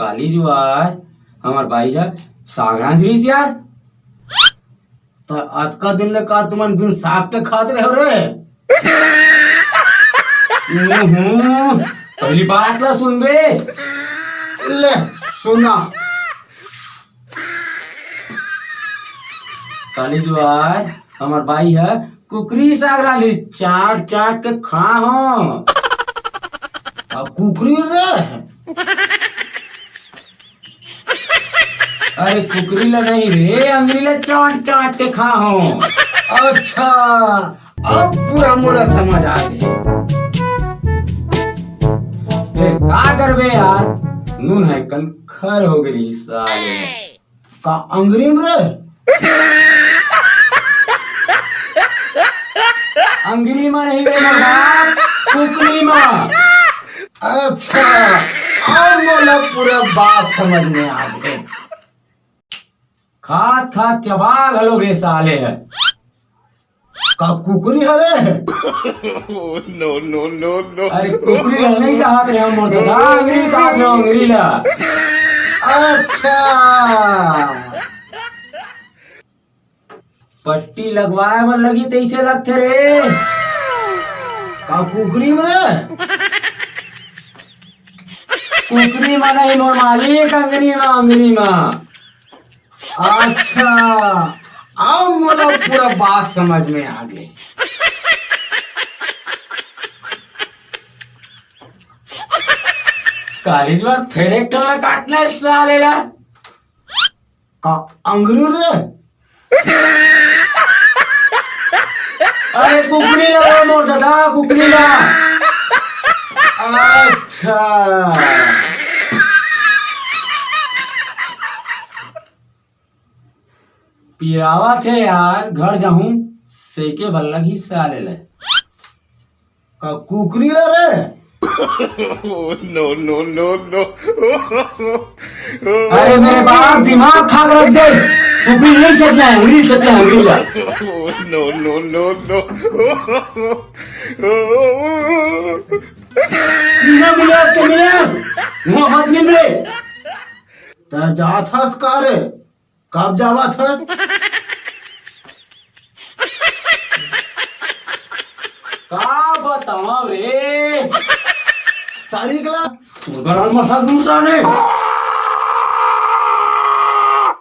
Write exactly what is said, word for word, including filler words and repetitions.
काली जुआर, हमर बाई ह साग रांध रहिस यार। त अतका दिन ले का तुमन बिन साग के खात रहे हो रे? हम्म, पहली बात ला सुनबे। ले, सुना। काली जुआर, हमर बाई ह कुकरी साग रांधी, चाट चाट के खा हो। अब कुकरी रे? अरे कुकरी ला नहीं रे, अंगरी ला चाट चाट के खा हो। अच्छा, अब पूरा मोला समझ आ गे। फिर का करबे यार, नून है कन खर हो गई साले। का अंगरी में रे? अंगरी में नहीं रे मोर बाप, कुकरी में। अच्छा, अब मोला पूरा बात समझ में आ गे। खात खात चबा घलो गे साले ह। का कुकरी हरे? No, no, no, no। अरे कुकरी ला नहीं कहत रहे हम, मोर ददा, अंगरी कहत रहे, अंगरी ला। अच्छा। पट्टी लगवाए बर लगी तैसे लगथे रे। का कुकरी में रे? कुकरी में नहीं मोर मालिक, अंगरी में, अंगरी में। अच्छा, अब मोला पूरा बात समझ में आ गे। काली जुआर फेर एक ठन ला काटना है साले ला। का अंगरी रे? अरे कुकरी ला मोर ददा, कुकरी ला। अच्छा। पिरावत हे यार, घर जाहूं, सेके बर लगही साले ले। का कुकरी ला रे? No, no, no, no। अरे मेरे बाप, दिमाग खा कर रख दे। कुकरी नहीं सेकना है, अंगरी सेकना है, अंगरी ला। No, no, no, no। ना मिले तो मिले, मोहब्बत मिल रहे। त जात हस का रे? कब जावत हस? का बतावं रे? तारीख ला? तोर गला में मसा दूसरा ने।